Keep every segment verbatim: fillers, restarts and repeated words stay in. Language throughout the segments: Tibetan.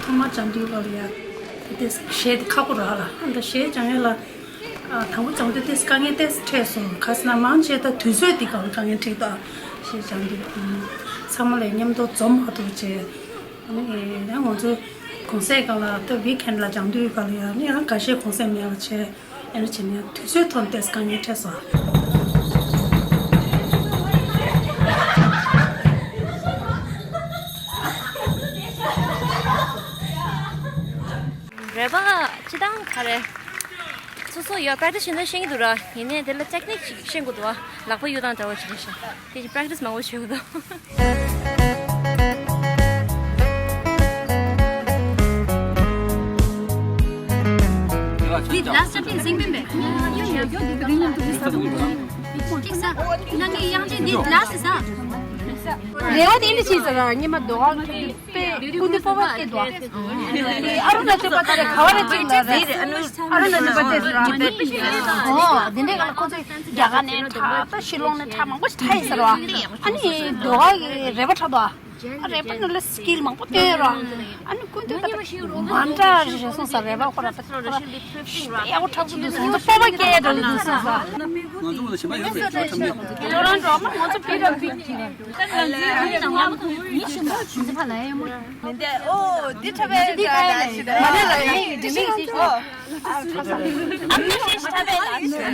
ཐོག་མར་སྦྱང་དུས་སྐབས་ལ་ཡ་དེ་གཞས་དེ་ཁག་པོ་རག་ལ། ཨ་ད་གཞས་སྦྱང་ཡས་ལ་ཨ་དང་པོ་སྦྱང་དུས་དེ་དཀའ་ངལ་ཏོག་ཙམ་འཕྲད་སོང་། ག་ཟེར་ན་མང་ཆེ་ད་དུས་ཚོད་དེ་སྒང་ལ་དཀའ་ངལ་འཕྲད་ཀྱི་འདུག་གཞས་སྦྱང་དུས་ཚང་མ་ལ་མཉམ་དུ་འཛོམས་མ་ཐུབ་བྱས། ཨ་ནི་ཡང་ང་ཚོ་གུང་སེང་སྒང་ལ་ད་ཝིག་ཨེན་ལ་སྦྱང་དུས་སྒང་ལ་ཡ་ནི་ཡང་ཁ་ཤས་གུང་སེང་མེད་པ་བྱས། ཨ་ནི་བྱས་ནས་དུས་ཚོད་ཐོག་ཏོག་ཙམ་དཀའ་ངལ་འཕྲད་སོང་། རེད་པ། སྤྱིར་བཏང་ག་རེ། སོ་སོ་ཡོད་པྲེག་ཊི་སི་བྱེད་ན་ཤེས་ཀྱི་འདུག་ར། ཡིན་ནའི་དེ་ལ་ཊེག་ནིག་ཅིག་ཤེས་དགོས་འདུག་བ། ལག་པ་གཡུག་སྟངས་འདྲ་བོ་ཅིག་རེད་ཤག་དེ་བཞིན་པྲེག་ཊི་སི་མང་པོ་བྱེད་དགོས་འདུག་འདི་ལ་སྟབས་བདེ་ཟིང་པིན་པས། ཡོ་ཡོ་ཡོ་འདི་ག་རེ་ཡིན་འདུག་ས་འདུག་ཅིག་ས། ནང་གི་དབྱངས་ཅན་འདི་ལ་སི་ས། རེ་བ་དེ་འདྲ་བྱས་ཟེར་ར། ཉི་མ་རྡོ་ཁ་པེ་ཀུན་ཏུ་སྤོབས་པ་སྐྱེ་འདུག་ཨ་རུ་ན་ཅལ་པ་ད་རེ་ག་བ་རེ་ཅིག་ལ་རེད། ཨ་རུ་ན་ཅལ་པ་དེ་ཟེར་ར། ཨོ་དེ་འདྲའི་ག་ལ་ཁོ་ཚོས་རྒྱ་གར་ནས་ཁྲ་ད་ཤི་ལོང་ནས་ཁྲ་མང་པོ་ཞིག་ཁྲ་ཡིན་ཟེར་བ། ཨ་ནི་རྡོ་ཁ་གི་རལ་པ་ཁྲ་དོ། ཨ་རལ་པ་ནང་ལ་སི་ཀིལ་མང་པོ་བཏོན་ར། ཨ་ནི་ཀུན་ཏུ་ད་མ་འདྲ་རེ་རེ་སོང་ཟེར། རལ་པ་ཁོ་ར་ད་ཁོ་ར་ཡག་པོ་ཁྲ་པོ་འདུག་ཟེར། ང་ཚོ་སྤོབས་པ་སྐྱེ་འགྲོ་འདུག་ཟེར། ང་ཚོ་ལ་བྱེད་པ་ཡོད་རེད་ཁྲ་མེད་ཁོ་ཚོ། ཁྱོད་རང་འགྲོ་མ་ང་ཚོ་ཕི་ར་ཕི་ཁྱི་ར། མི་འདི་ཨོ་འདི་ཁྲ་བའི་འདི་ཁ་ཡ་ལ་ཞིག་མ་ནེ་ལ་ཡ་འདི་མིག་ཞིག་ཨོ། ཨ་མི་ཞིག་ཁྲ་བའི་ལ་ཞིག་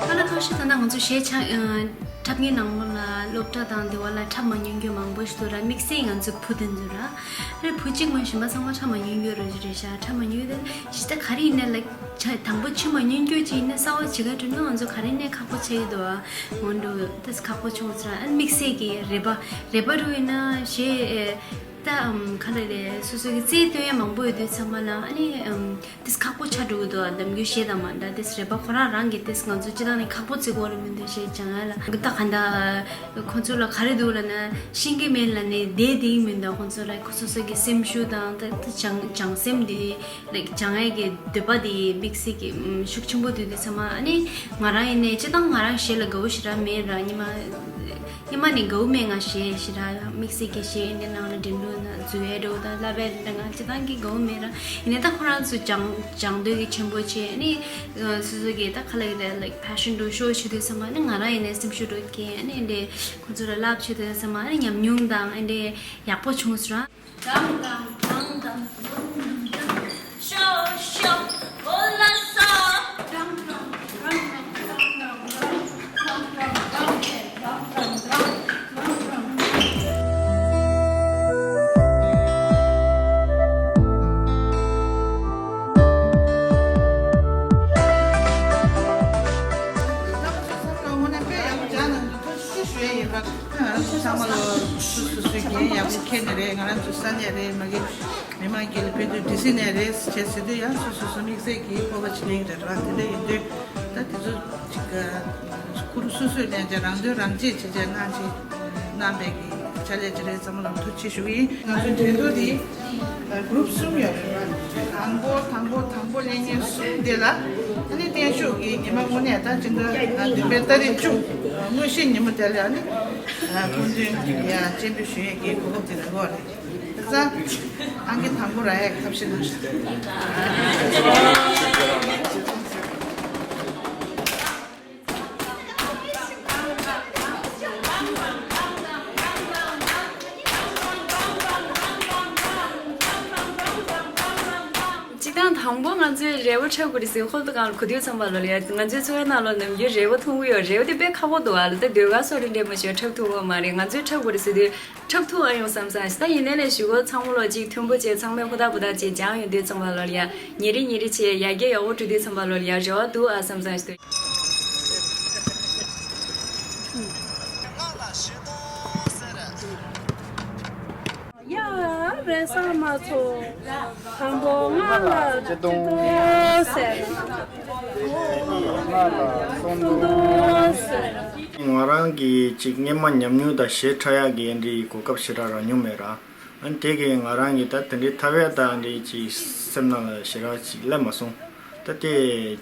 ཁ་ལ་ཁ་ཤས་ད་ལྟ་ང་ཚོ་གཞས་ཆ། འཁྲབ་མཁན་ནང་ལོགས་ལ་སློབ་གྲྭ་དང་དེ་བ་ལ་འཁྲབ་མ་མྱོང་མཁན་མང་པོ་ཞིག་འདུག་ར། དམིགས་བསལ་ང་ཚོ་བུ་དེ་ཚོ་ར། ཨ་རེ་བུ་གཅིག་མ་གཞན་པ་ཚང་མ་འཁྲབ་མ་མྱོང་མཁན་ར་རེད་ཤག་འཁྲབ་མ་མྱོང་མཁན་དེ་ཇི་ལྟར་ག་རེ་ཡིན་ན་ལ་ཆ་དང་པོ་ཆུ་མ་མྱོང་མཁན་ཅིག་ཡིན་ན་གསར་པ་ཇི་ག་འགྲོ་ན་ང་ཚོ་ག་རེ་ནས་ཁག་པོ་ཆགས་ཀྱི་འདུག་ཨ། འོན་ཏེ་ཏེས་ཁག་པོ་བྱུང་ཟེར། ཨ་དམིགས་བསལ་གྱི་རེད་པ། རེད་པ་རུ་ཡིན་ན་གཞས་ད་ཨམ་ག་རེ་རེད། སོ་སོ་གི་རྩལ་སྟོན་ཡ་མང་པོ་ཡོད་དུས་ཚང་མ་ལ་ཨ་ནི་ཨམ། ཏེས་ཁག་པོ་ཆགས་འགྲོ་གི་འདུག་ཨ། ནམ་རྒྱུན་གཞས་དང་མ་འདྲ་ཏེས་རེད་པ། ཁོ་རང་རང་གི་ཏེས་ང་ཚོ་སྤྱི་བཏང་ནས་ཁག་པོ་བརྩི་གི་ཡོད་རེད་མི་འདུག་གཞས་སྦྱང་ཡ་ལ། ད་ག་འདྲ་ཁོ་ཚོ་ལ་ག་རེ་འདུག་ལབ་ན་ཤེས་ཀྱི་མེད་ལབ་ནས་བསྡད་དེ་མི་འདུག་ཁོ་ཚོ་ལ་ཁོ་སོ་སོ་གི་སེམས་ཤུགས་དང་ད་ད་སྦྱང་སྦྱང་སེམས་དེ་ལའིཀ་སྦྱང་ཡ་གི་འདོད་པ་དེ་དམིགས་བསལ་གྱི་ཤུགས་ཆེན་པོ་འདུག་དུས་ཚང་མ་ཨ་ནི་ང་རང་ཡིན་ནའི་སྤྱི་བཏང་ང་རང་གཞས་ལ་དགའ་བོ་ཞེ་དྲག་མེད་ར། ཉི་མ། སྔོན་མ་ནས་དགའ་བོ་མེད། ང་གཞས་ཞེ་དྲག་དམིགས་བསལ་གྱི་གཞས་འདི་ནང་ལ་འགྲན་བསྡུར་ན་འཛུལ་ཡས་འགྲོ་དང་བསླབ་པའི་འདི་ང་སྤྱི་བཏང་གི་དགའ་བོ་མེད་ར། ཡིན་ནའི་ད་ཁོ་རང་ཚོ་སྦྱང་སྦྱང་འདོད་ཀྱི་ཆེན་པོ་བྱས་ནི་སོ་སོ་གི་ད་ག་ལ་ཡིན་ར་ལའིཀ་ཕེ་ཤན་འགྲོ་ཤོ་བྱེད་དུས་ཚང་མ་ནི་ང་རང་ཡིན་ནའི་སེམས་ཤུགས་འགྲོ་གི་ཨ་ནི་འདི་ཁོ་ཚོ་ལ་བསླབ་བྱེད་དུས་ཚང་མ་ཨ་ནི་ཉམས་མྱོང་དང་ཨ་འདི་ཡག་པོ་བྱུང་སོང་ར། དང་དང་དང་དང་། ཤོ་ཤོ་འོ་ལ་སོ། ང་རང་ཚོ་ཚང་མ་ལོ་སོ་སོ་སོའི་འགན་ཡག་པོ་འཁྱེར་ནས་རེད། ང་རང་ཚོ་ས་གནས་རེད། མ་གི་མི་མང་གི་ལ་བོད་དུ་ཌི་སི་ནས་རེད་བྱས་ཟེར་དུས་ཡང་སོ་སོ་སོ་དམིགས་བསལ་གྱི་སྤོབས་པ་བྱེད་ཀྱི་རེད་བ། དེ་འདྲ་ཡིན་དུས་ད་དེ་ཚོ་ཅིག་ཁུ་རུ་སོ་སོས་ལན་ཅིག་རང་དོན་རང་གཅེས་བྱེད་བྱས་གནང་ཅིག་གནང་པའི་གི་ཕྱག་ལས་ཅིག་རེད། ཚང་མ་ལ་ཐུགས་རྗེ་ཆེ་ཞུ་གི་ཡིན། ང་ཚོ་འགྲན་བསྡུར་དེ་གུ་རུབ་གསུམ་ཡོད་རེད་བ། དང་པོ་དང་པོ་དང་པོ་ལེན་མཁན་གསུམ་དེ་ལ་ཨ་ནི་བརྟན་བཞུགས་ཀྱི་ཉི་མ་དངོས་གནས་ད་སྤྱི་ཟླ་བདུན་པའི་ཏ་རིག་བཅུ་དངོས་གཞིའི་ཉིན་མོ་དེ་ལ་ཨ་ནི་སྐུ་མདུན་ཡ་སྤྱན་འབུལ་ཞུ་ཡས་ཀྱི་གོ་སྐབས་དེ་རག་གི་ཡོད་རེད། ད་ཨང་ཀི་དང་པོ་རག་ཡས་ཐབས་ཤེས་གནང་ཤག་སྤྱིར་བཏང་དང་པོ་ང་ཚོས་རེ་བ་འཁྲབ་དགོས་རེད་ཟེར་ཧོལ་དུ་གང་ལ་གོ་དུས་ཙམ་པ་ལོ་ལ་ཡ། ང་ཚོའི་འཚོ་བའི་ནང་ལོ་ནམ་རྒྱུན་རེ་བ་མཐོང་གི་ཡོད། རེ་བ་དེ་དཔེ་ཁག་པོ་འདུག་ཨ་ལ། ད་ཟློས་གར་སོགས་རེ་འདྲ་མ་ཞིག་འཁྲབ་ཐུབ་ཀྱི་མ་རེད། ང་ཚོས་འཁྲབ་དགོས་རེད་ཟེར་དུས་འཁྲབ་ཐུབ་ཨ་ཡོང་བསམ་བསམ་ཞིག་ད་ཡིན་ནའི་ལས་ཞུ་སྒོ་ཚང་མ་ལོ་གཅིག་མཐུན་པོ་བྱས་ཚང་མས་ཧུར་ཐག་ཧུར་ཐག་བྱས་སྦྱངས་ཡོང་དུས་ཙམ་པ་ལོ་ལ་ཡ། ཉིན་རེ་ཉིན་རེ་བྱས་ཡར་རྒྱས་ཡག་པོ་འགྲོ་དུས་ཙམ་པ་ལོ་ལ་ཡ་རེ་བ་འདུག་ཨ་བསམ་བསམ་ཞིག་འདུག་ཡ་རེ་ས་མ་ཚོ། དང་པོ་ང་ལ་ཅི་དོང་ཟེར། ང་ལ་སོང་དོ་ཟེར། ང་རང་གིས་ཅིག་སྔོན་མ་ཉམས་མྱོང་དང་གཞས་འཁྲབ་ཡག་གི་འདི་གོ་སྐབས་ཞེ་དྲག་རག་མྱོང་མེད་ར། ཨ་ནི་དེ་གི་ང་རང་གི་ད་དེ་འདྲའི་ཐ་བའི་ད་འདྲའི་ཅིག་སེམས་ནང་ལ་ཞེ་དྲག་ཅིག་སླེབས་མ་སོང་། ད་དེ་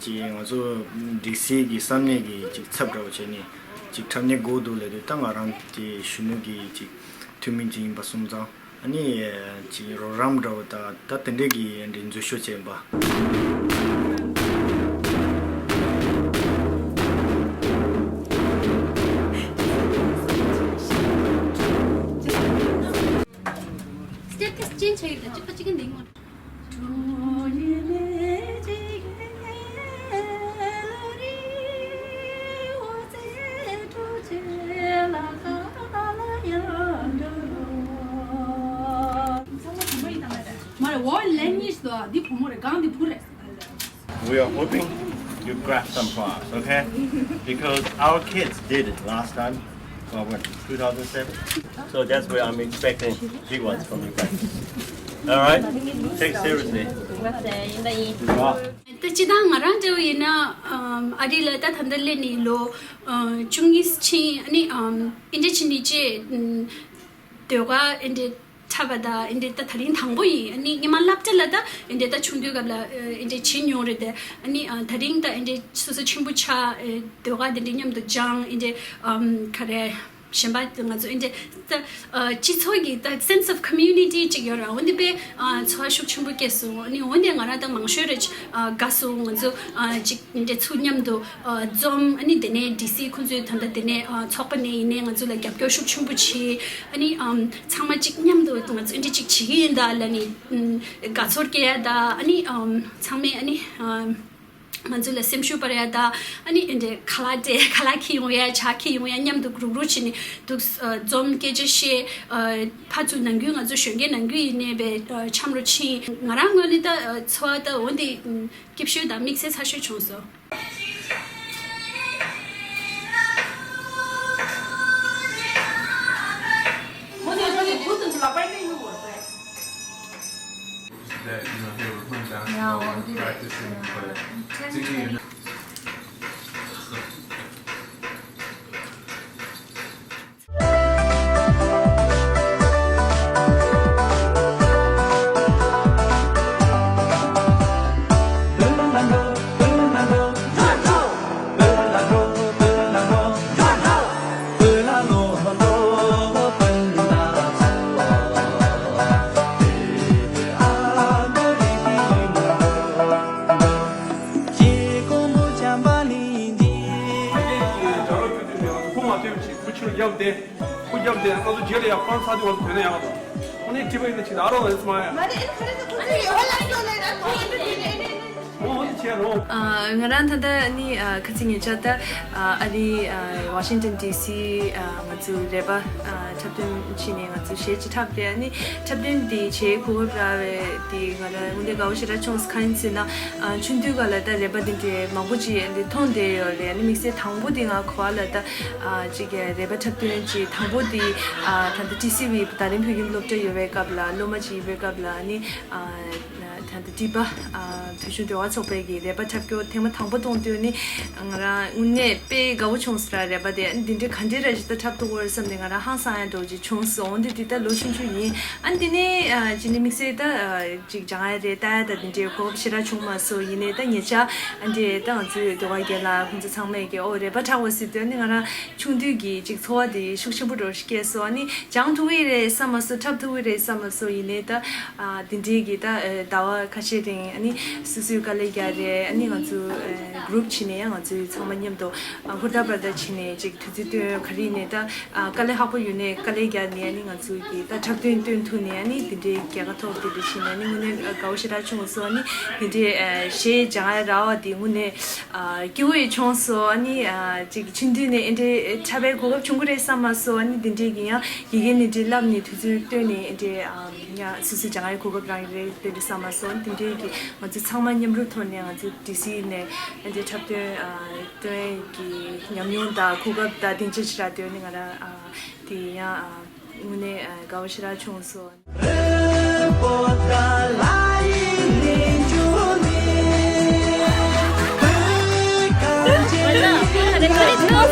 ཅིག་ང་ཚོ་ཌི་སི་གི་ས་གནས་ཀྱི་ཅིག་ཚབ་འདྲ་བོ་བྱས་ནས་ཅིག་འཁྲབ་ནས་སྒུག་འདུག་ལབ་དུས། ད་ང་རང་དེ་གཞོན་ནུ་གི་ཅིག་འཐུས་མི་ཅིག་ཡིན་པ་སོང་ཙང་། ཨ་ནི་ཅིག་རོགས་རམ་འདྲ་བོ་ད་ད་དེ་འདྲས་ཀྱི་འདྲའི་འཛུལ་ཞུགས་བྱས་པ། སྟེར་ཁ་ཅན་ཆ་ཡོད་ལ་གཅིག་པ་གཅིག་གི་འདིང་བ། མ་རེད། འོ་ལན་གཉིས་སོ། འདི་བུ་མོ་རེད། གང་འདི་བུ་རེད། We are hoping you grab some for us, okay? Because our kids did it last time, uh, what, two thousand seven? So that's where I'm expecting big ones from you guys. All right? Take it seriously. ད་སྤྱིར་བཏང་ང་རང་འདྲ་བོ་ཡིན་ན། ཨམ། ཨ་རི་ལ་ད་ད་ལྟ་སླེབས་ནས་ལོ་ཨ་བཅུ་གཉིས་ཕྱིན། ཨ་ནི་ཨམ། ཨིན་ཇི་ཕྱིན་ནས་ཅི། ཨམ། ཟློས་གར་ཨེ་འདྲས་འཁྲབ་པ་ད་ཨེ་འདྲས་ད་དེ་རིང་དང་པོ་ཡིན། ཨ་ནི་སྔོན་མ་སློབ་གྲྭ་ལ་ད་ཨེ་འདྲས་ད་ཆུང་དུས་སྐབས་ལ་ཨེ་འདྲས་བྱེད་མྱོང་རེད་དེ། ཨ་ནི་ཨ་དེ་རིང་ད་ཨེ་འདྲས་སོ་སོ་ཆེན་པོ་ཆགས། ཨེ་ཟློས་གར་དེ་འདྲས་མཉམ་དུ་སྦྱངས། ཨེ་འདྲས་ཨམ་ག་རེ་གཞན་པ་ང་ཚོ་ཨེ་འདྲས་ད་ཨ་སྤྱི་ཚོགས་ཀྱི་ད་sense of community ཅིག་ཡོད་ར། འོ་འདི་དཔེ་ཨ་ཚོར་བ་ཤུགས་ཆེན་པོ་སྐྱེས་སོང་། ཨ་ནི་འོ་འདི་ང་རང་ད་མང་ཤོས་རེ་ཨ་དགའ་སོང་། ང་ཚོ་ཨ་ཅིག་ཨེ་འདྲས་ཚུར་མཉམ་དུ་ཨ་འཛོམས། ཨ་ནི་དེ་ནས་ཌི་སི་ཁོང་ཚོའི་ད་ལྟ་དེ་ནས་ཨ་ཚོགས་པ་ནས་ཡིན་ནའི་ང་ཚོ་ལ་རྒྱབ་སྐྱོར་ཤུགས་ཆེན་པོ་བྱས། ཨ་ནི་ཨམ་ཚང་མ་གཅིག་མཉམ་དུ་ང་ཚོ་ཨེ་འདྲས་གཅིག་བྱེད་ཀྱི་ཡིན་ད་ལབ་ནས་ཨམ་དགའ་ཚོར་སྐྱེ་ཡ་ད། ཨ་ནི་ཨམ་ཚང་མས་ཨ་ནི་ཨམ་ང་ཚོ་ལ་སེམས་ཤུགས་སྤར་ཡ་ད། ཨ་ནི་ཨེ་འདྲས་ཁ་ལག་སྤྲད། ཁ་ལག་འཁྱེར་ཡོང་ཡ། ཇ་འཁྱེར་ཡོང་ཡ། མཉམ་དུ་རུག་རུག་བྱས་ནས་འདུག་ཨ་འཛོམས། སྐད་ཆ་བཤད། ཨ་ཕར་ཚུར་ནང་ཁུལ་ང་ཚོ་གཞོན་སྐྱེས་ནང་ཁུལ་ཡིན་ནའི་དཔེ་ཨ་འཆམ་རོགས་ཕྱིན། ང་རང་ངོས་ནས་ད་ཨ་ཚོར་བ་ད་འོ་འདི་ཨམ་སྐྱིད་ཤོས་དང་དམིགས་བསལ་ཚ་ཤོས་བྱུང་སོང་། That, you know, they were playing basketball and practicing, but to me, ཁོ་མ་ཐོན་ཅིག་ཁོ་ཕྱིར་རྒྱབ་བསྡད། ཁོ་རྒྱབ་བསྡད། ང་ཚོ་རྗེས་ལ་ཡར་ཕར་ཚར་དུས་ང་ཚོ་ཐོན་ན་ཡག་དང་། ཁོ་ནས་དྲི་བ་ཡིན་ན་ཅིག་ད་རོགས་ལ་ཡིན་སྨ་ཡ། ཨ་ང་རང་ད་ལྟ་ནི་ཨ་ཁ་ཚིག་ཉེ་ཆར་ད་ཨ་ཨ་རི་ཨ་ཝ་ཤིང་ཊོན་ཌི་སི་ཨ་ང་ཚོ་རེ་བ་ཨ་འཁྲབ་སྟོན་བྱས་ནས་ང་ཚོ་གཞས་ཅིག་འཁྲབ་སྟེ། ཨ་ནི་འཁྲབ་སྟོན་འདི་བྱེད་གོ་སྐབས་རག་པ་དེ་ང་རང་དངོས་གནས་དགའ་པོ་ཞེ་དྲག་བྱུང་སོང་། གང་ཡིན་ཟེར་ན་ཨ་ཆུང་དུས་སྐབས་ལ་ད་རེ་བ་འདི་འདྲའི་མང་པོ་ཅིག་འདི་མཐོང་བསྡད་ཡོད་རེད། ཨ་ནི་དམིགས་བསལ་དང་པོ་དེ་ང་གོ་བ་ལ་ད་ཨ་ཅིག་རེ་བ་འཁྲབ་སྟོན་ཅིག་དང་པོ་དེ་ཨ་ད་ལྟ་ཊི་སི་ཝི་དར་ལིང་བོད་ཁྱིམ་སློབ་གྲྭ་ཡོད་པའི་སྐབས་ལ། སློབ་མ་ཅིག་ཡིན་པའི་སྐབས་ལ་ཨ་ནི་ཨ་ད་ལྟ་ཊི་པ་ཨ་བོད་གཞུང་འབྲེལ་བ་ཚོགས་པའི་གི་རེ་བ་འཁྲབ་སྐྱོར་ཐེངས་མ་དང་པོ་གཏོང་དུས་ནི་ང་རང་དངོས་གནས་དཔེ་དགའ་པོ་བྱུང་སོང་ར། རེ་བ་དེ་ཨ་ནི་འདི་འདྲའི་ག་འདྲའི་ར་ཅིག་ད་འཁྲབ་ཐུབ་ཀྱི་རེད་བསམ་ནས་ང་རང་ཧང་སང་ཡ་འདྲ་བོ་ཅིག་བྱུང་སོང་། འོན་ཏེ་འདི་ད་ལོ་ཆུང་ཆུང་ཡིན། ཨ་ནི་འདི་ནས་ཨ་ཅིག་ནི་དམིགས་བསལ་ད་ཨ་ཅིག་སྦྱང་ཡ་རེད་ལྟ་ཡ་ད་འདི་འདྲའི་གོ་སྐབས་ཞེ་དྲག་བྱུང་མ་སོང་། ཡིན་ནའི་ད་ཉེ་ཆར་ཨ་འདྲའི་ད་ང་ཚོའི་ཟློས་གར་རྒན་ལགས་ཁོང་ཚོ་ཚང་མས་ཀྱི་ཨོ་རེ་བ་འཁྲབ་པ་ཟེར་དུས་ནི་ང་རང་ཆུང་དུས་ཀྱི་ཅིག་ཚོར་བ་དེ་ཤུགས་ཆེན་པོ་འདྲ་བོ་ཞིག་སྐྱེས་སོང་། ཨ་ནི་སྦྱང་ཐུབ་ཀྱི་རེད་བསམ་མ་སོང་། འཁྲབ་ཐུབ་ཀྱི་རེད་བསམ་མ་སོང་། ཡིན་ནའི་ད་ཨ་འདི་འདྲའི་གི་ད་ཨ་ཟླ་བ་ཁ་ཤས་རིང་ཨ་ནི་སོ་སོའི་དཀའ་ལས་རྒྱག་རེད། ཨ་ནི་ང་ཚོ་ཨ་གུ་རུབ་བྱས་ནས་ཡང་ང་ཚོའི་ཚང་མ་མཉམ་དུ་ཨ་ཧུར་ཐག་པར་ཐག་བྱས་ནས་ཅིག་དུས་ཚོད་བཏོན། ག་རེ་ཡིན་ནའི་ད་ཨ་དཀའ་ལས་ཁག་པོ་ཡོད་ནའི་དཀའ་ལས་རྒྱག་ནས་ཨ་ནི་ང་ཚོ་གི་ད་འཁྲབ་སྟོན་སྟོན་ཐུབ་ནས་ཨ་ནི་འདི་འདྲའི་རྒྱལ་ཁ་ཐོབ། འདི་འདྲ་བྱས་ནས་ཨ་ནི་དངོས་གནས་དགའ་པོ་ཞེ་དྲག་བྱུང་སོང་། ཨ་ནི་འདི་འདྲའི་ཨ་གཞས་སྦྱང་ཡ་རག་པ་འདི་དངོས་གནས་ཨ་སྐྱིད་པོ་ཡི་བྱུང་སོང་། ཨ་ནི་ཨ་ཅིག་ཆུང་དུས་ནས་ཨེ་འདྲའི་འཁྲབ་པའི་གོ་སྐབས་བྱུང་གི་རེད་བསམ་མ་སོང་། ཨ་ནི་འདི་འདྲའི་གི་ཡང་ཡི་གེ་འདི་འདྲའི་བསླབ་ནས་དུས་ཚོད་བཏོན་ནས་ཨེ་འདྲའི་ཨ་ཡང་སོ་སོའི་སྦྱང་ཡའི་གོ་སྐབས་རག་གི་རེད། དེ་འདྲ་བསམ་མ་སོང་། ཨ་ནི་འདི་འདྲའི་གི་ང་ཚོ་ཚང་མ་མཉམ་རུབ་ཐོག་ནས་ང་ཚོ་ཌི་སི་ནས་ཨེ་འདྲའི་འཁྲབ་སྟོན་ཨ་སྟོན་གྱི་ཉམས་མྱོང་དང་གོ་སྐབས་དང་སྡིངས་ཆ་ཞེ་དྲག་བཏོན་ནས་ང་རང་ཨ་དེ་ཡང་ཨ་དངོས་གནས་ཨ་དགའ་པོ་ཞེ་དྲག་བྱུང་སོང་།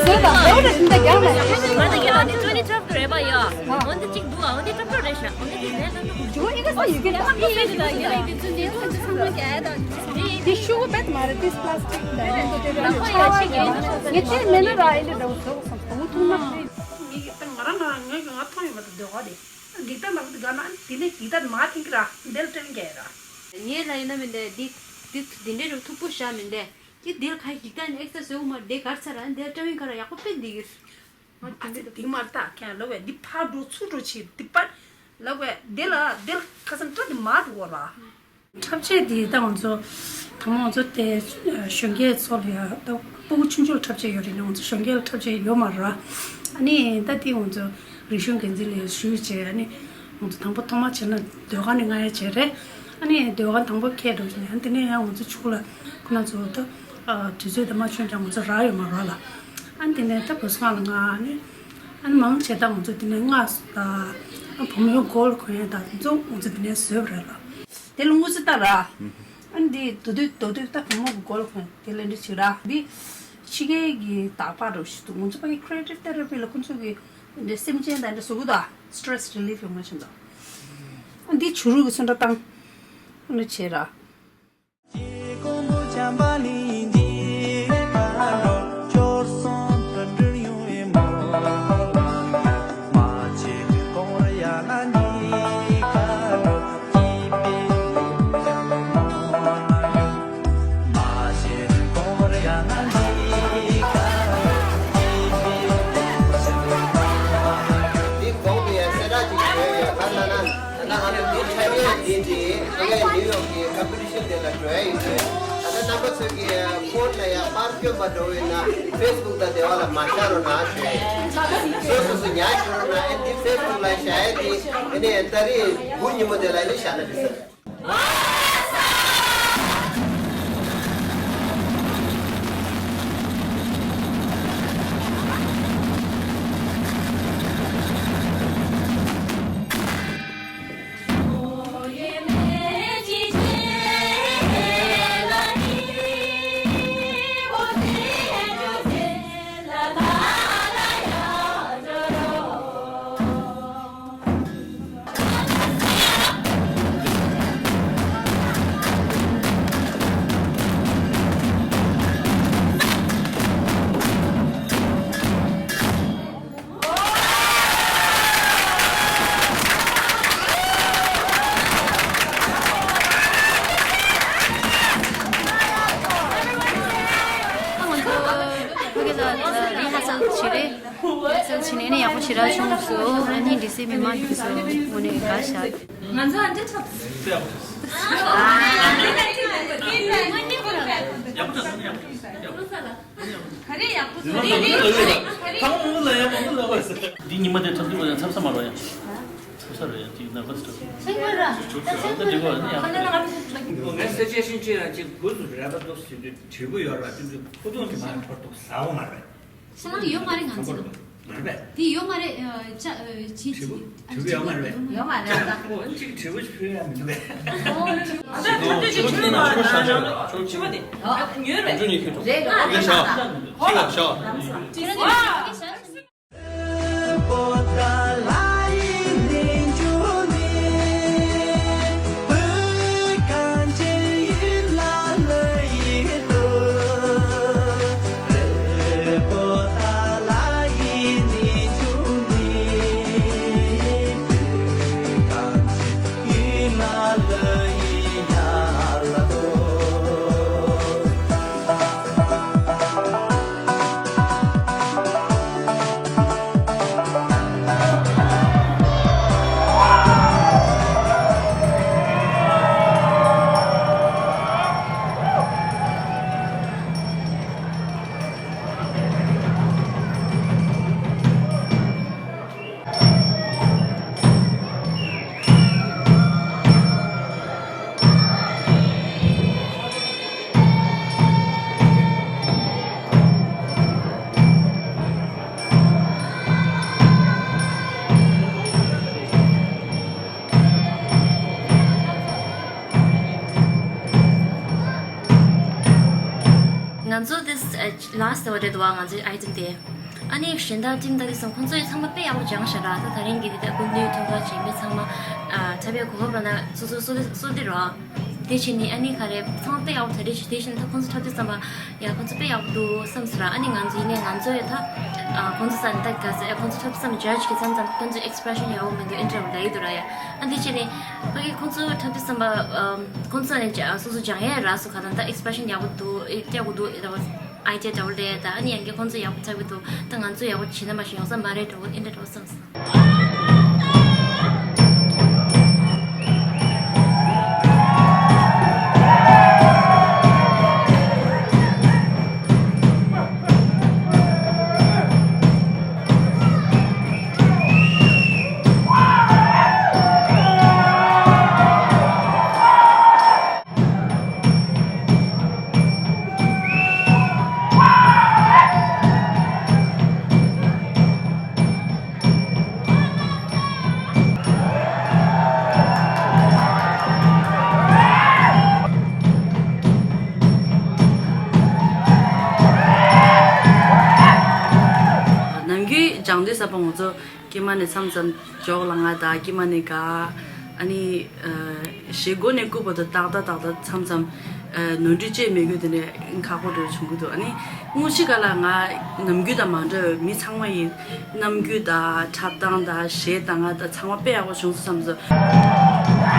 ད་ལོ་རེ་བཞིན་ད་རྒྱང་ལ། ང་ད་རྒྱང་ལ་ནི་ཊུ་ཝེན་ཊི་ཊབ་རེད་པ་ཡ། འོན་ཏེ་གཅིག་འདུག་ཨ། འོན་ཏེ་ཊབ་ཊབ་རེད་ཤག་འོན་ཏེ་དེ་ལས་ལ་འདུག་ཇོ་ཨི་ག་ས་ཡི་གེ་ད་ཨི་གེ་ད་ཡི་གེ་ད་ཚུན་ཏེ་ཚང་མ་རྒྱ་ཡ་ད། དེ་ཤུ་གུ་བེད་མ་རེད། དེ་པ་ལ་སི་ཊིག་ད་རེད། འདི་དེ་རང་ཆ་བ་ཞིག་ཡིན། ངས་དེ་མེད་ན་ར་ཨེ་འདྲ་འདྲ་བོ་བཟོ་བསམ། བུ་ཐུང་མ་རེད། ངས་ད་ང་རང་ང་ངས་ང་མཐོང་ཡོད་མ་ད་འདོད་ག་དེ། འགྲིག་ད་མ་རེད་ག་ན་དེ་ནས་འགྲིག་ད་མ་ཐེང་གི་ར་འདེལ་ཏྲེང་ག་ར། ངས་ལ་ཡིན་ན་མི་འདྲ་འདི་འདི་འདི་འདྲའི་རུ་མཐུག་པོ་བཞག་མི་འདྲ། ཀྱི་དེ་ལ་ཁ་ཞིག་ད་ནི་ཨེག་ས་བཟོས་མ་དེ་གར་ཚར་ར་དེ་ལ་ཏྲ་བིང་ཁ་ར་ཡག་པོ་དཔེ་འདི་གིར། ཨ་ཙི་དེ་མ་ལྟ་ཁྱེད་ལབ་བས་འདི་ཕར་འགྲོ་ཚུར་འགྲོ་བྱེད་འདི་པར་ལབ་བས་དེ་ལ་དེ་ལ་ཁ་སང་སྐྲ་དེ་མ་འགྲོ་བ་ལ། འཁྲབ་ཆས་དེ་ད་ང་ཚོ་ད་མ་ང་ཚོ་དེ་གཞོན་སྐྱེས་ཚོ་ལ་ཡ་ད་སྤུ་གུ་ཆུང་ཆུང་ལ་འཁྲབ་ཆས་ཡོད་རེད། ང་ཚོ་གཞོན་སྐྱེས་ལ་འཁྲབ་ཆས་ཡོད་མ་རེད། ཨ་ནི་ད་དེ་ང་ཚོ་རིག་གཞུང་འགན་འཛིན་ལ་ཞུས་བྱས། ཨ་ནི་ང་ཚོ་དང་པོ་ཐོག་མ་བྱས་ན་ཟློས་གར་ནི་ང་ཡ་བྱས་རེད། ཨ་ནི་ཟློས་གར་དང་པོ་ཁྱེད་འགྲོ་བྱས་ནས་ཨ་ནི་དེ་ནས་ཡང་ང་ཚོ་ཕྱུགས་ལ་ཁོ་ན་ཚོ་ད་དུས་ཚོད་དེ་མ་བྱུང་ཀྱང་ང་ཚོ་རག་ཡོད་མ་རེད་ལ། ཨ་ནི་དེ་ནས་ད་བུ་སྔགས་ལ་ང་ཨ་ནི་ཨ་ནི་མང་ཆེ་ད་ང་ཚོ་དེ་ནས་སྔགས་ད་བུ་མོའི་མགོ་ལ་གོན་ཡ་ད་ཚོ་ང་ཚོ་དེ་ནས་བཟོས་པ་རེད་ལ། དེ་ལ་དངུལ་རྩིས་ལྟ་ར། ཨ་ནི་འདི་མདོ་སྟོད་མདོ་སྟོད་ད་བུ་མོ་གི་མགོ་ལ་གོན་དེ་ལ་འདི་བྱེད་ར། འདི་ཕྱི་རྒྱལ་གྱི་དག་པ་འདྲ་བོ་ཞིག་འདུག་ང་ཚོ་ཕ་གི་creative therapy ལ་ཁོ་ཚོ་གི་འདི་སེམས་ཅན་དང་འདྲ་བཟོ་གི་འདུག stress relief ཡོང་ང་ཆེན་ཚོ། ཨ་འདི་བྱུ་རུ་གི་སོན་ཁྲ་བཏང་། ཨ་ནི་བྱེད་ར། འདི་གོང་དུ་ཡང་གསལ་བསྒྲགས་ཅིག་བྱས་ཡོད། ག་ལ་ན་ད་ང་ཚོ་འདི་འཁྲབ་ཡས་འདི་འདི་ཨ་ནི་ནིའུ་ཡོག་གི་ཀམ་པི་ཊི་ཤན་དེ་ལ་འགྲོ་ཡ་ཡིན་ཟེར། ད་ལྟ་རྣམ་པ་ཚོས་ཀྱི་ཕོན་ལ་ཡང་པར་སྐྱོན་པ་འགྲོ་བས་ན་ཕེ་སི་བུག་དང་དེ་བ་ལ་མ་བཞག་རོགས་གནང་ཞུ་ཡ་ཡིན། སོ་སོ་སོ་ཉར་ཞུ་རོགས་གནང་། ཨ་འདི་ཕེ་སི་བུག་ལ་བཞག་ཡ་འདི་ཨ་ནི་ཏ་རིག་དགུ་ཉིན་མོ་དེ་ལ་ཨ་ནི་བཞག་ན་འགྲིག་ས་རེད། ང་ཚོ་ཕ་གི་ལ་རི་ཧ་སལ་བྱེད་རེད། ཧ་སལ་བྱེད་ནས་ནི་ཡག་པོ་ཞེ་དྲག་བྱུང་སོང་། ཨ་ནི་འདི་སའི་མི་མང་གི་སོ་ངོ་ནས་དགའ་ཤག་ང་ཚོ་ཨ་འདྲ་ཆགས། ག་རེ་ཡག་པོ་བཟོ་རེད། འདི་ཉི་མ་དེ་འཁྲབ་དུས་ཡང་འཁྲབ་ས་མ་རོ་ཡ། འཁྲབ་ས་རོ་ཡ། ཅིག་ནར་བ་སི་འཁྲབ། ཅིག་ད་འགྲིག་གོ་ཡ། ཁ་ལ་ང་ཚོ་ང་སེ་ཆེ་ཤིང་ཆེ་ཡང་ཅིག་བུ་སུ་ར་བ་ཏོ་སི་དུ་དྲིལ་བུ་ཡོར་བ་ཏུ་ཏུ་ཁུ་ཏུ་ཏུ་མ་འཁྲོར་ཏུ་ཟ་བ་མ་རེད། ཤ་ལག་ཡོད་མ་རེད་ང་ཚོ། མ་རེད་པས། དེ་ཡོད་མ་རེད། ཨ་ཅ་ཨ་ཅི་དྲིལ་བུ་ཅི་དྲིལ་བུ་ཡོད་མ་རེད་པས། ཡོད་མ་རེད། ཨོ་ཅིག་དྲིལ་བུ་ཅིག་ཕུལ་ཡ་མི་འདུག་པས། ཨོ་ཅིག་ཨ་ད་དེ་དེ་ཅིག་དྲིལ་བུ་མ་རེད། དྲིལ་བུ་དེ་ཉོས་རེད། རེད་རེད། ཤ་ཤ་ཤ། ང་ཚོ་this last order དུ་བ་ང་ཚོའི་item དེ། ཨ་ནི་གཞན་དག་ཊིམ་དག་གི་སོང་ཁོང་ཚོས་ཚང་མ་དཔེ་ཡག་པོ་སྦྱངས་ཤག་ར། ད་ད་རིང་གི་འདི་ལྟར་སྐུ་མདུན་ཐུགས་ཁག་བྱེད་མི་ཚང་མ་ཨ་འཁྲབ་ཡག་གོ་སྐབས་རག་ན་སོ་སོ་སོ་སོ་དེ་རོ། དེ་བྱས་ནས་ཨ་ནི་ག་རེ་ཚང་མ་དཔེ་ཡག་པོ་གྲ་སྒྲིག་བྱས། དེ་བཞིན་ད་ཁོང་ཚོ་འཁྲབ་དུས་ཙམ་པ་ཡ་ཁོང་ཚོ་དཔེ་ཡག་པོ་འདུག་བསམ་སོང་ར། ཨ་ནི་ང་ཚོ་ཡིན་ནའི་ང་ཚོ་ཡོད་ད་ཨ་ཁོང་ཚོ་ས་ནས་ད་ག་ས་ཡ་ཁོང་ཚོ་འཁྲབ་དུས་ཙམ་པ་ཇ་ཇི་གི་མཚམས་ཙམ་ཁོང་ཚོ་ཨེག་སི་པི་རེ་ཤན་ཡག་པོ་མི་འདུག་ཨིན་ཊར་བྷིའུ་ལ་ཡི་འདུག་ར་ཡ། ཨ་འདི་བྱས་ནས་ཕ་གི་ཁོང་ཚོ་འཁྲབ་དུས་ཙམ་པ་ཨ་ཁོང་ཚོ་ནས་ཇ་སོ་སོ་སྦྱང་ཡས་རག་སོང་ག་ད་ད་ཨེག་སི་པི་རེ་ཤན་ཡག་པོ་འདུག་ཨེ་སྤྲད་དགོས་འདུག་ཨེ་ད་བ། ཨའི་ཌི་ཡ་འདྲ་བོ་རེད། ད་ཨ་ནི་ཡང་གི་ཁོང་ཚོ་ཡག་པོ་འཁྲབ་གི་འདུག་ད་ང་ཚོ་ཡག་པོ་བྱེད་ན་མ་གཞི་ཡོང་ས་མ་རེད་འདྲ་བོ་ཨིན་འདྲ་འདྲ་བོ་བསམ་སོང་། ནམ་རྒྱུན་སྦྱང་དུས་ས་པ་ང་ཚོ་སྐྱེས་མ་ནས་མཚམས་མཚམས་འཇོག་ལ་ང་དང་སྐྱེས་མ་ནས་ག་ཨ་ནི་ཞེ་སྒོ་ནས་སྐུ་བར་དུ་ཏག་ཏག་ཏག་ཏག་མཚམས་མཚམས་ནོར་འཁྲུལ་བཅས་མེད་རྒྱུ་དེ་འདྲ་ཁག་པོ་འདྲ་བྱུང་གི་འདུག་ཨ་ནི་དངོས་གཞི་ག་ལ་ང་ནམ་རྒྱུན་དང་མ་འདྲ་བའི་མི་ཚང་མ་ཡི་རྣམ་འགྱུར་དང་འཁྲབ་སྟངས་དང་གཞས་དང་ང་དང་ཚང་མ་དཔེ་ཡག་པོ་བྱུང་སོང་བསམ་སོང་།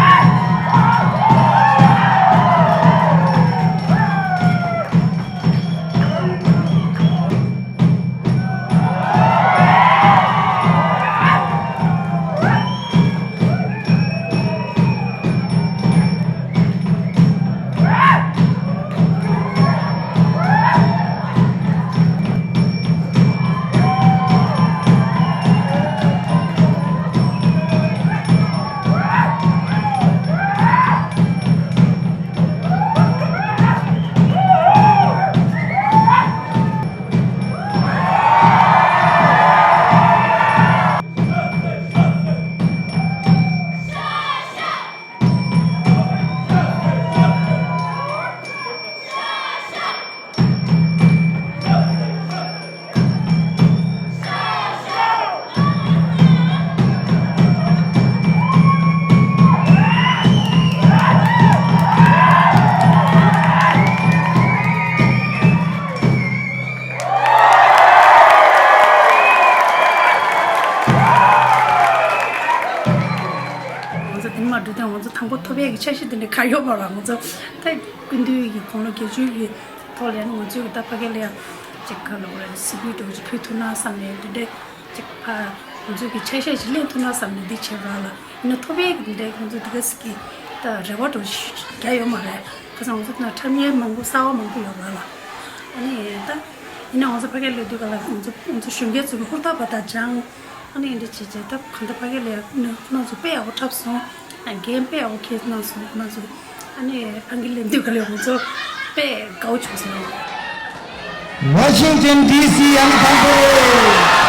ང་ཚོ་དེ་མ་འགྲོ་དུས་ང་ཚོ་དང་པོ་ཐོབ་ཡས་ཀྱི་འཆར་གཞི་དེ་འདྲ་ག་ཡོད་མ་རེད། ང་ཚོ་ད་སྐུ་མདུན་གྱི་དགུང་ལོ་བརྒྱད་ཅུ་གི་ཐོག་ལ་ང་ཚོས་ད་ཕ་གི་ལ་ཡང་ཅིག་ག་ལབ་དགོས་རེད། གཟིགས་འབུལ་འདྲ་བོ་ཅིག་ཕུལ་ཐུབ་ན་བསམ་ནས་འདི་འདྲ་ཅིག་ཕ་ང་ཚོ་གི་ཆ་ཤས་ཅིག་ལེན་ཐུབ་ན་བསམ་ནས་འདི་བྱས་པ་ལ་ཡིན་ན་ཐོབ་ཡས་ཀྱི་འདི་འདྲ་ང་ཚོ་འདི་ག་ཟིག་གི་ད་རེ་བ་འདྲ་བོ་ཞིག་རྒྱག་ཡོད་མ་རེད། ཁ་སང་ང་ཚོ་ན་འཁྲབ་མཁན་མང་པོ་གསར་བ་མང་པོ་ཡོད་པ་ལ་ཨ་ནི་ད་ཡིན་ན་ང་ཚོ་ཕ་གི་ལ་དུས་ག་ལ་ང་ཚོ་ང་ཚོ་གཞོན་སྐྱེས་ཚོ་གི་ཧུར་ཐག་པ་དང་སྦྱང་། ཨ་ནི་འདི་བྱས་བྱས་ད་གང་ལྟར་ཕ་གི་ལ་ཡ་ནི་ཁོ་རང་ཚོ་དཔེ་ཡག་པོ་འཁྲབ་སོང་། ཨ་འགན་དཔེ་ཡག་པོ་འཁྱེར་གནང་སོང་ཁོ་རང་ཚོ། ཨ་ནི་ཨང་ཀི་ལེན་དུས་ག་ལ་ཡ་ང་ཚོ་དཔེ་དགའ་བོ་བྱུང་སོང་། ཝ་ཤིང་ཏོན་ཌི་སི་ཨང་དང་པོ་རེད།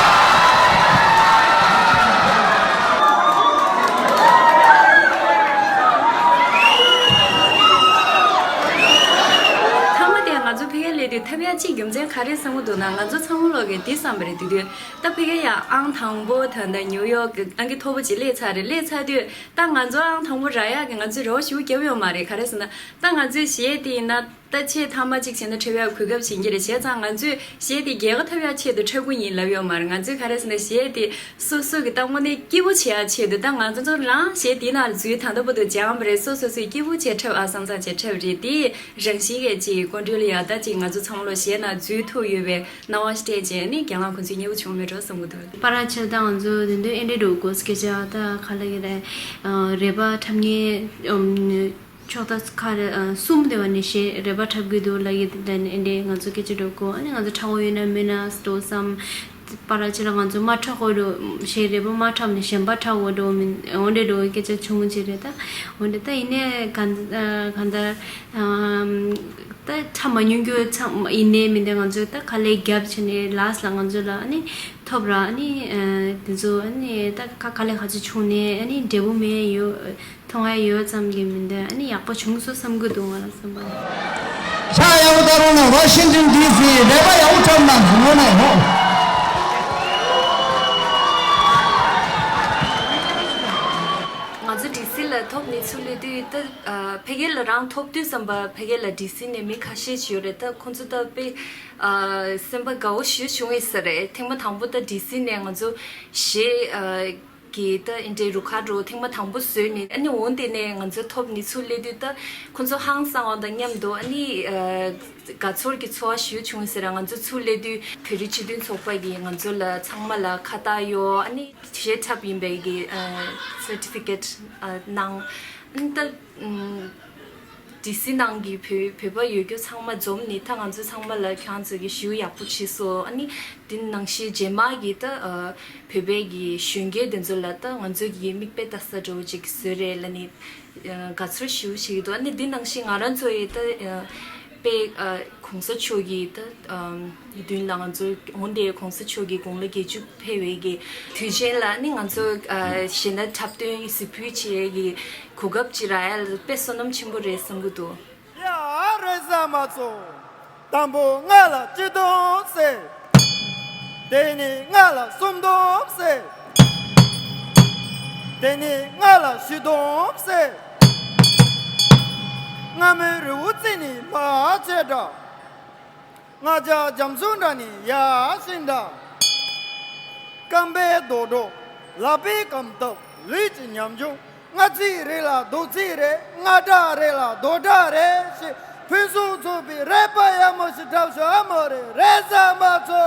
མཐའ་མ་དེ་ང་ཚོ་ཕ་གིར་སླེབས་དུས་ཐབས་ཡག་གཅིག་རྒྱུ་མཚན་ག་རེ་བསམ་གྱི་འདུག་ན། ང་ཚོ་ཚང་མ་ལོག་གིས་འདི་བསམ་པ་རེད། དེ་དུས་ད་ཕ་གིར་ཡང་ཨང་དང་པོ་ད་ལྟ་ནིའུ་ཡོག་གི་ཨང་ཀི་མཐོ་པོ་ཅིག་སླེབས་ཚར་རེད། སླེབས་ཚར་དུས་ད་ང་ཚོ་ཨང་དང་པོ་རག་ཡག་གི་ང་ཚོས་རེ་བ་ཞེ་པོ་བརྒྱབ་ཡོད་མ་རེད། ག་རེ་ཟེར་ན་ད་ང་ཚོས་གཞས་དེ་ཡིན་ན་ད་ཆེས་མཐའ་མ་གཅིག་བྱས་ན་འཁྲབ་ཡག་གོ་སྐབས་བྱིན་གྱི་རེད། བྱས་ཙང་ང་ཚོས་གཞས་དེ་རྒྱལ་ཁ་ཐོབ་ཡག་ཆེད་དུ་འཁྲབ་ཀྱི་ཡིན་ལབ་ཡོད་མ་རེད། ང་ཚོས་ག་རེ་ཟེར་ན་གཞས་དེ་སོ་སོ་གི་ད་དངོས་གནས་སྐྱིད་པོ་བྱེད་ཡག་ཆེད་དུ་ད་ང་ཚོ་ཚོ་རང་གཞས་དེ་ནང་འཛུལ་ད་ལྟ་བར་དུ་སྦྱངས་པ་རེད། སོ་སོ་སོས་སྐྱིད་པོ་བྱས་འཁྲབ་ཨ་བསམ་བསམ་བྱས་འཁྲབ་རེད། དེ་རང་བཞིན་གྱིས་ཅིག་ཀོན་ཀྲོལ་ཡག་ད་ཅིག་ང་ཚོ་ཚང་མ་ལོ་གཞས་ནང་འཛུལ་ཐུབ་ཡོད་པའི་སྣང་བ་སྤྲད་བྱས་ནི་རྒན་ལགས་ཁོང་ཚོས་མཉེས་པོ་བྱུང་མེད་འགྲོ་བསམ་གྱི་འདུག་པ་ར་ཆེ་ད་ང་ཚོ་དེ་འདྲའི་ཨེ་འདྲའི་འགྲོ་དགོས་སྐད་ཆ་ད་ག་ལ་གི་རེད། རེད་པ། འཁྲབ་མཁན་ཕྱོགས་མཐའ་ཁ་རེ་གསུམ་དེ་བ་ནས་གཞས་རེད་པ་འཁྲབ་གི་འདུག་ལབ་ཡི་དེ་འདྲ་ནས་ཨེ་འདྲའི་ང་ཚོ་སྐད་ཆ་འགྲོ་དགོས། ཨ་ནི་ང་ཚོ་ཁྲ་བོ་ཡོད་ན་མེད་ན་འགྲོ་བསམ། པ་ར་ཆེ་ལ་ང་ཚོ་མ་འཁྲབ་དགོས་འགྲོ། གཞས་རེད་པ་མ་འཁྲབ་ནས་གཞན་པ་འཁྲབ་དགོས་འགྲོ་མིན་འོ་འདྲ་འགྲོ་སྐད་ཆ་བྱུང་ཅི་རེད་ད། འོ་འདྲ་ད་ཡིན་ནའི་ག་ག་འདྲ་ད་འཁྲབ་མ་མྱོང་རྒྱུ་ཚང་ཡིན་ནའི་མིན་ནའི་ང་ཚོས་ད་དཀའ་ལས་བརྒྱབ་བྱས་ནས་ལཱསི་ལ་ང་ཚོ་ལ་ཨ་ནི་ཐོབ་ར། ཨ་ནི་དེ་ཚོ་ཨ་ནི་ད་དཀའ་དཀའ་ལས་ག་ཚོད་བྱུང་ནའི་ཨ་ནི་འབྲས་བུ་མེད་ཡོད། མཐོང་ཡ་ཡོད་ཙམ་གྱི་མི་འདུག་ཨ་ནི་ཡག་པོ་བྱུང་སོང་བསམ་གྱི་འདུག་ང་ལ་བསམ་པ་ནི། ཕྱག་ཡག་པོ་བཏང་རོགས་གནང་། ཝ་ཤིང་ཏོན་ཌི་སི་རེད་པ་ཡག་པོ་འཁྲབ་གནང་ངོ་ནས་ཧོ། ད་ཨ་ཕ་གི་ལ་རང་ཐོབ་དུས་ཙམ་པ་ཕ་གི་ལ་ཌི་སི་ནས་མི་ཁ་ཤས་ཤིག་ཡོད་རེད། ད་ཁོང་ཚོ་ད་དཔེ་ཨ་སེམས་པ་དགའ་བོ་ཞེ་བྱུང་ཡོད་ས་རེད། ཐེངས་མ་དང་པོ་ད་ཌི་སི་ནས་ང་ཚོ་གཞས་ཨ་གི་ད་ཨིན་ཏྲེ་རུ་ཁ་འགྲོ་ཐེངས་མ་དང་པོ་བཟོས་ནས། ཨ་ནི་འོང་དེ་ནས་ང་ཚོ་ཐོབ་ནས་ཚུར་སླེབས་དུས་ད་ཁོང་ཚོ་ཧང་སང་བ་དང་མཉམ་དུ། ཨ་ནི་ཨ་དགའ་ཚོར་གྱི་ཚོར་བ་ཞེ་བྱུང་ཟེར། ང་ཚོ་ཚུར་སླེབས་དུས་བོད་རིགས་སྤྱི་མཐུན་ཚོགས་པ་གིས་ང་ཚོ་ལ་ཚང་མ་ལ་ཁ་བཏགས་གཡོག་ཨ་ནི་གཞས་འཁྲབ་ཡིན་པའི་གི་ཨ་སར་ཊི་ཕི་ཀེཊ་ཨ་གནང་། ཨ་ནི་ད་ཨམ་ཌི་སི་ནང་གི་བོད་བོད་པ་ཡོད་རྒྱུ་ཚང་མ་འཛོམས་ནས། ད་ང་ཚོ་ཚང་མ་ལ་ཁྱེད་རང་ཚོ་གིས་ཞེ་པོ་ཡག་པོ་བྱས་སོང་། ཨ་ནི་དེ་ནང་བཞིན་རྗེས་མ་གི་ད་ཨ་བོད་པའི་གི་གཞོན་སྐྱེས་དེ་ཚོ་ལ་ད་ང་ཚོ་གི་མིག་དཔེ་ལྟ་ས་འདྲ་བོ་ཅིག་བཟོས་རེད་ལབ་ནས། ཨ་དགའ་ཚོར་ཞེ་པོ་ཞིག་འདུག་ཨ་ནི་འདི་ནང་བཞིན་ང་རང་ཚོ་ཡི་ད་ཨ་དཔེ་ཨ་གོང་ས་མཆོག་གི་ད་ཨ་མདུན་ལ་ང་ཚོ་འོང་དེ། གོང་ས་མཆོག་གི་དགུང་ལོ་བརྒྱད་ཅུ་ཕེབས་པའི་གི་དུས་ཆེན་ལ་ཨ་ནི་ང་ཚོ་ཨ་གཞས་སྣ་འཁྲབ་སྟོན་གཟིགས་འབུལ་བྱེད་ཡས་ཀྱི་གོ་སྐབས་ཅིག་རག་ཡ་ལ་དཔེ་བསོད་ནམས་ཆེན་པོ་རེད་བསམ་གྱི་འདུག་ཡ་རེད་ཟ་མ་ཚོ། དང་པོ་ང་ལ་གཅིག་སྟོང་ཟེར། དེ་ནས་ང་ལ་སུམ་སྟོང་ཟེར། དེ་ནས་ང་ལ་བཞི་སྟོང་ཟེར། སྔ་མོའི་རི་བོ་རྩེ་ནས་ལྷ་བྱེད་འདྲ། ང་ཅག་རྒྱ་མཚོ་འདྲ་ནས་ཡར་ཕྱིན་འདྲ། རྐང་པའི་རྡོག་སྒྲོག་ལག་པའི་རྐང་སྟབས་ལུས་ཀྱི་ཉམ་ཆུང་། སྔ་ཚིག་རེད་ལ་ལྡོག་ཚིག་རེད། སྔ་དྲགས་རེད་ལ་ལྡོག་དྲགས་རེད་ཞེས། ཕུན་སུམ་ཚོགས་པའི་རེ་བ་ཡག་མོ་ཞིག་བསྒྲགས་ཤོག་ཨ་མོ་རེད། རེད་ཟ་མ་ཚོ།